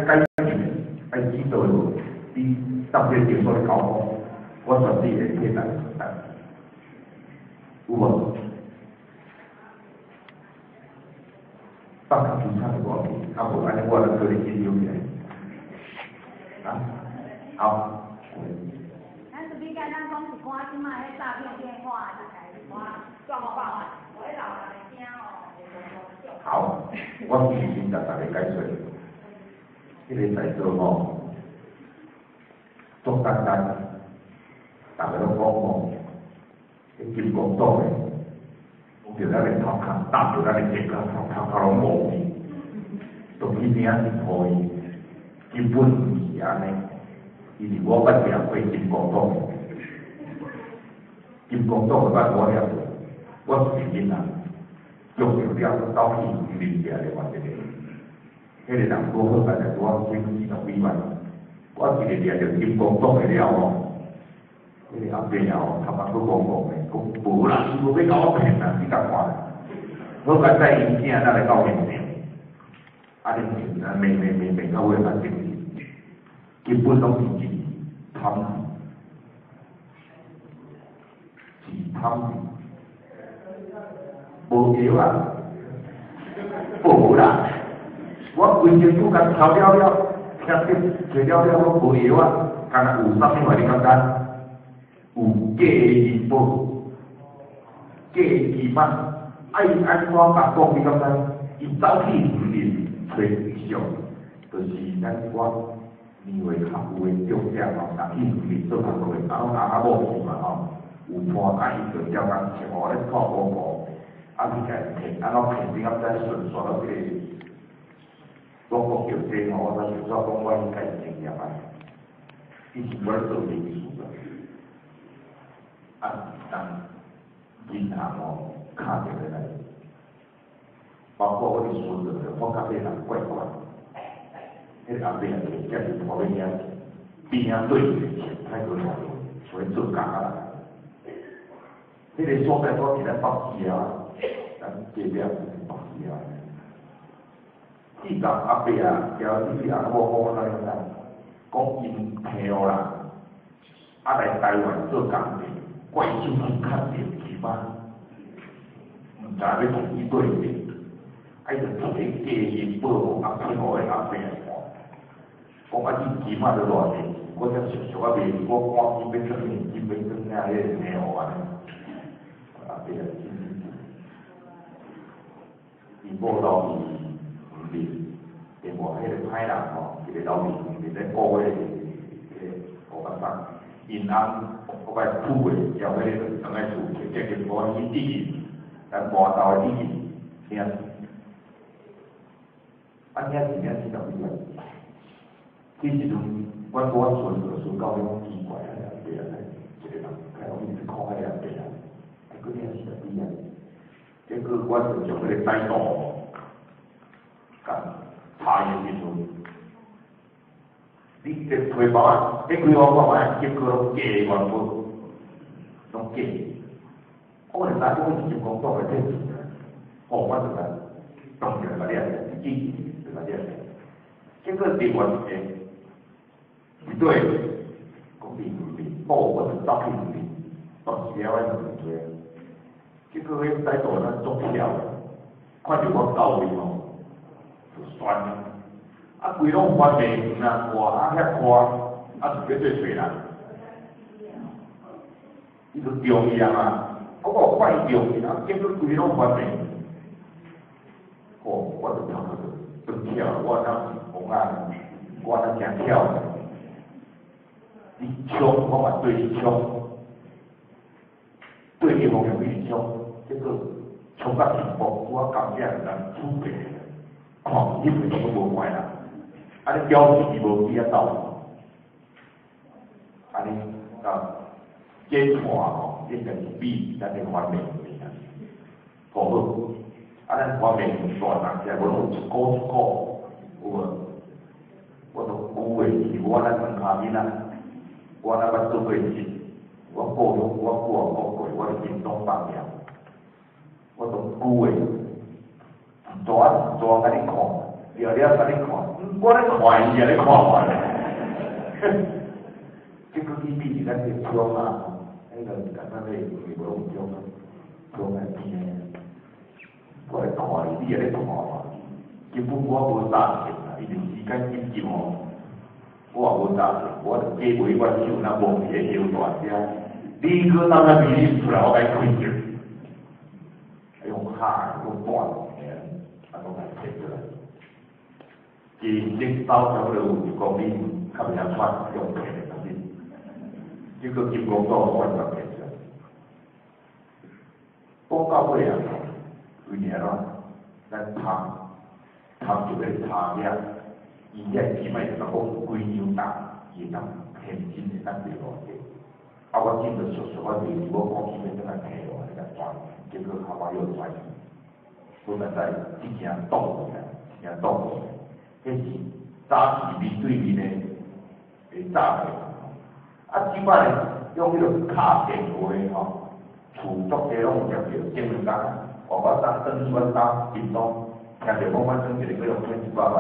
解決，愛指導無？你當這個場所咧溝通，我絕對會替咱承擔，有無？放較凄慘的無要緊，啊無按呢我就叫你緊張起來。啊，好。咱順便甲咱講一寡這擺彼詐騙電話，就來一寡狀況，無彼老人會驚哦，好，我先先共大家解說，彼個在座吼，足簡單，逐家攏講吼，彼金剛黨的，講著咱的頭殼，搭著咱的肩胛，頭殼攏無去，就去領去予伊，根本毋是按呢，因為我捌掠過金剛黨的，金剛黨的捌我掠過，我是囡仔。用著了，走去林起來另外一個，彼個人拄好來拄仔先40幾萬，我一個掠著金剛黨的了吼，彼個阿伯啊，頭殼閣戇戇的，講無啦，伊無欲共我騙啦，你共看，好佳哉𪜶囝才來到現場，啊，恁罵罵罵罵到尾才證實，根本攏是一貪，是貪。無藥啊，無啦！我規身軀共抽了了，聽得揣了了，攏無藥啊！敢若有啥物話你感覺？有假的銀寶，假的金仔，啊伊按怎共講？你感覺？伊走去雲林揣上，就是咱我年歲較有的長者吼，若去雲林做工課，啊攏翁仔某去嘛吼，有伴啊伊就照工穿互咧破布布。啊！去共騙，按怎騙？你敢知順紲到這個？我講著這吼，我才想說講我應該是經驗啊。以前我咧做人事啊，啊，人銀行吼敲電話來，包括我佇孫子，我感覺人怪怪。彼個阿伯啊，摕只是破欲遐邊仔對一個錢太過大，像咧做工仔。彼個所在我佇咧北市啊。咱隔壁北市啊，伊共阿伯啊，交你去翁仔某講啥物知？講𪜶朋友啦，啊來台灣做工課，怪手去牽著金仔，毋知欲互伊對面，啊伊就摕假銀寶啊騙予彼阿伯看，講啊你金仔都偌濟，我才熟熟啊賣，我趕緊欲轉去，緊欲轉遐彼個朋友按呢，阿伯啊真真。伊某留佇雲林，另外彼個歹人吼，一個留佇雲林咧顧彼個烏巴桑，𪜶翁後擺富的，交彼個轉來厝，摕這金寶去抵銀，咱外頭的抵銀，領，啊領是領40幾萬。彼時陣，阮我孫就孫到講奇怪啊，阿伯啊，一個人開我一直看彼個阿伯啊，還閣領40幾萬。結果我就將彼個歹徒共查的時陣，你這皮包仔，你開我看覓，結果攏假的原本，攏假。我就知影我是金剛黨的騙子，吼，我就共當場共掠起來，記就共掠起來。結果另外一個，毋對，講你雲林，哦，我就走去雲林，當時了我就毋對。結果彼歹徒咱足巧的，看著我到位吼，就酸。啊，規攏番麥園啊，闊啊遐闊，啊就欲做揣人。伊就中伊啊嘛，我有看伊中伊啊，結果規攏番麥。吼，我就頭殼就轉巧，我若是戇仔，我若誠巧。你衝，我嘛對你衝，對你方向去衝。結果衝甲前方，我感覺人出白，看彼邊攏無看啦。啊，你表示伊無去遐鬥，按呢啊，這段吼應該是比咱的番麥園啊，好好。啊，咱番麥園大重起來，無攏有一股一股，有無？我都久的是我咱莊跤囡仔，我若捌做過事，我故鄉我故也講過，我佇屏東放業。我都久的，一逝一逝共你看，了了，啥你看？我咧看伊，也咧看我咧。结果去比咱个窗啊，彼个简单个袂无拢窗啊，窗啊边个，我咧看伊，你也咧看我。根本我無詐騙啦，因為時間緊急吼，我也無詐騙，我就假賣我手若摸佇个腰帶遮，你閣當下味你出來，我共伊開著，用敲用斷，啊，攏共摕出來。其實走差不多有1公里，較袂曉喘，用騙的東西。結果金剛組完全騙出來。講到尾啊，為爾怎？咱貪貪就咧查遐，伊遐起碼會當講幾兩重，伊會當現金會當賣偌濟。啊，我見著熟熟，我袂記我趕緊欲轉來提落來，共轉，結果後擺又轉去。本來在這件擋起來，這件擋起來。彼是早期面對面的的詐騙，啊，這擺用彼个敲電話吼，厝足濟攏有接著，前兩工我我當轉去阮兜屏東，聽著講阮轉一个欲予騙100萬，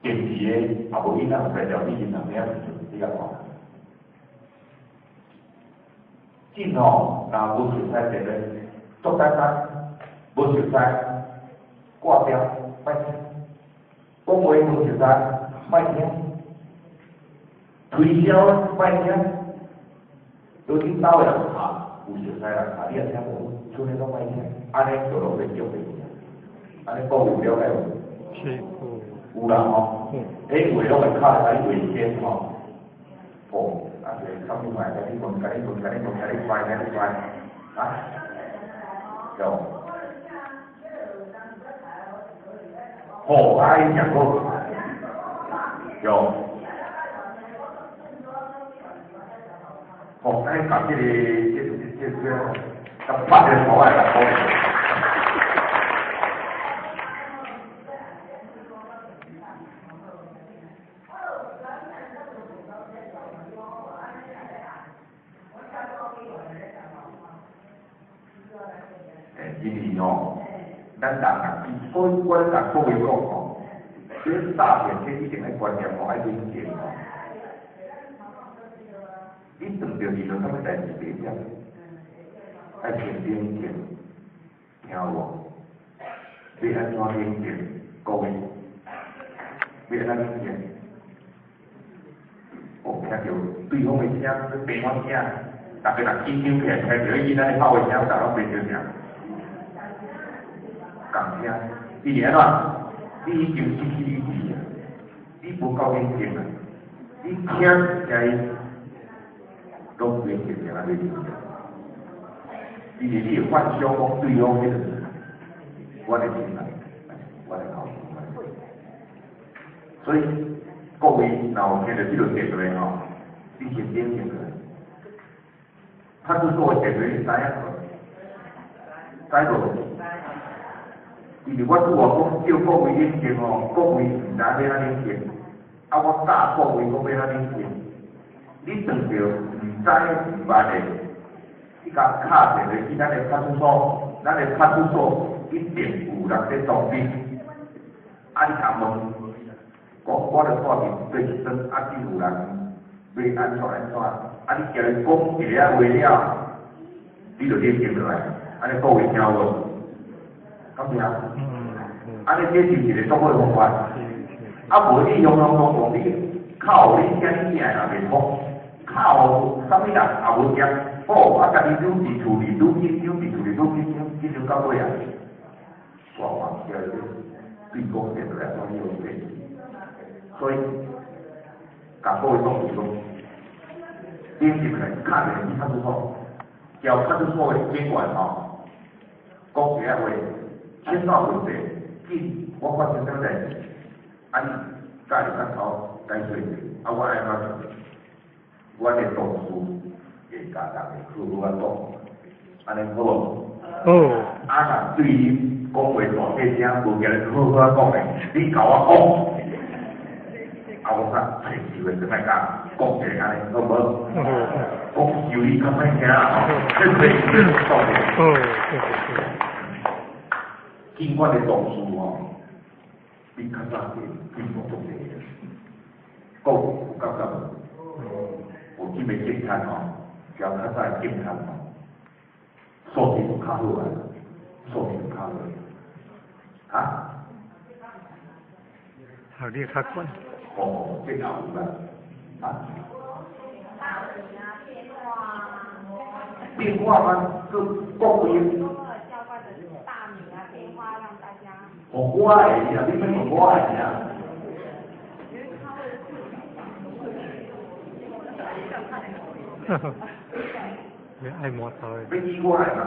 電視的也無囡仔有來了你銀行遐你共看。真吼，若無熟似電話，足簡單，無熟似掛掉。莫聽，講話無熟似，莫聽，推銷莫聽，都恁兜的人敲，有熟似人敲，你也聽無，賰呢攏莫聽，按呢就攏袂中袂去。按呢各位有了解無？是有。有啦吼，彼話攏會敲來共你危險吼。哦，啊，就啥物來，共你問，共你問，共你問，共你怪，共你怪，啊，有。吼，啊，伊誠好，有。吼，咱共這個、這、這、這、共拍一個頭仔來講。欸，因為吼，咱人啊，所以我咧共各位講吼，這詐騙這一定愛觀念吼，愛冷靜吼。你碰著遇著啥物代誌袂曉，愛先冷靜，聽有無？欲按怎冷靜？各位，欲按怎冷靜？哦，聽著對方的聲，電話聲，逐家若緊張起來，聽著彼囡仔咧哭的聲，逐家攏袂著聲。仝聲，伊是按怎？你已經失去理智啊！你無夠冷靜啊！你聽聽伊，攏袂聽聽啊，袂聽。因為你會幻想講對方彼個我的親人，我的後生。所以各位若有聽著這个電話吼，你先冷靜落來。派出所的電話你知影無？知無？因為我拄仔講叫各位冷靜吼，各位毋知欲按怎冷靜，啊，我教各位講欲按怎冷靜。你碰著毋知毋捌的，你共敲電話去咱的派出所，咱的派出所一定有人佇當兵。啊，你共問，講我著帶伫對一頓，啊，真有人欲按怎按怎，啊，你共伊講一个話了，你就冷靜落來。按呢各位聽有無？敢聽？按呢這是一个足好的方法。啊，無你雄雄講講，你敲予恁囝恁囝也袂通，敲予啥物人也無接，好，啊，家己愈佇厝裡愈緊張，佇厝裡愈緊張，緊張到尾啊，我看起來對講電話來講，你有變。所以，共各位講是講，冷靜來，敲電話去派出所，交派出所的警員吼，講一下話，千萬問題，緊我發生啥物代誌，啊你佮意較頭解釋者，啊我愛按怎做？阮的同事會共逐家好好仔講，按呢好無？好。啊若對你講話大細聲，無共你好好仔講的，你共我講，啊我較揣機會轉來共講一下按呢好無？講受你較歹聽吼，這個講的。好，謝謝。警官的同事吼，比較早進步足濟的，閣有感覺無？有這個警察吼，較較早的警察吼，素質較好啊，素質較好。哈？學歷較懸。哦，這也有啦。啊？變化嗎？各各位。哦，我會啊，你欲問我會啊。呵呵，你愛摸頭的。欲議我來嗎？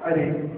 愛你。